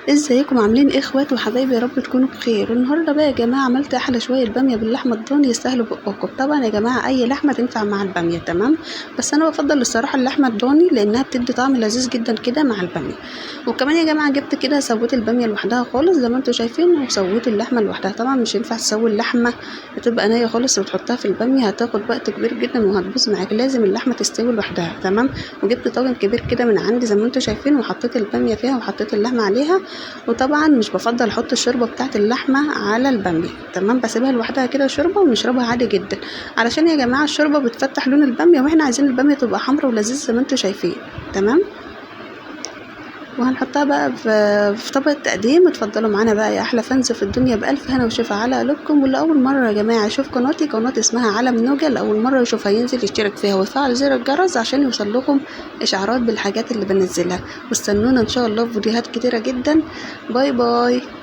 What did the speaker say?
ازيكم عاملين ايه اخوات وحبايبي؟ يا رب تكونوا بخير. النهارده بقى يا جماعة عملت احلى شوية باميه باللحمه الضاني يستاهلوا بقكم. طبعا يا جماعة اي لحمه تنفع مع الباميه، تمام، بس انا بفضل الصراحة اللحمة الضاني لانها بتدي طعم لذيذ جدا كده مع الباميه. وكمان يا جماعة جبت كده سويت الباميه لوحدها خالص زي ما انتم شايفين، وسويت اللحمة لوحدها. طبعا مش ينفع تسوي اللحمة بتبقى نيه خالص وتحطها في الباميه، هتاخد وقت كبير جدا وهتبوظ معاك، لازم اللحمة تستوي لوحدها، تمام. وجبت طاجن كبير كده من عندي زي ما انتم شايفين، وحطيت الباميه فيها وحطيت اللحمة عليها. وطبعا مش بفضل احط الشوربة بتاعت اللحمة على الباميه، تمام، بسيبها لوحدها كده شوربة ونشربها عادي جدا، علشان يا جماعة الشوربة بتفتح لون الباميه، واحنا عايزين الباميه تبقى حمرا ولذيذ زي ما انتم شايفين، تمام. وهنحطها بقى في طبق التقديم. اتفضلوا معانا بقى يا احلى فانز في الدنيا، بالف هنا وشفا على قلوبكم. واللي اول مرة يا جماعة يشوف قناتي، قناتي اسمها عالم نوجا، اللي اول مرة يشوفها ينزل يشترك فيها ويفعل زر الجرس عشان يوصل لكم اشعارات بالحاجات اللي بنزلها. واستنونا ان شاء الله في فيديوهات كتيرة جدا. bye bye.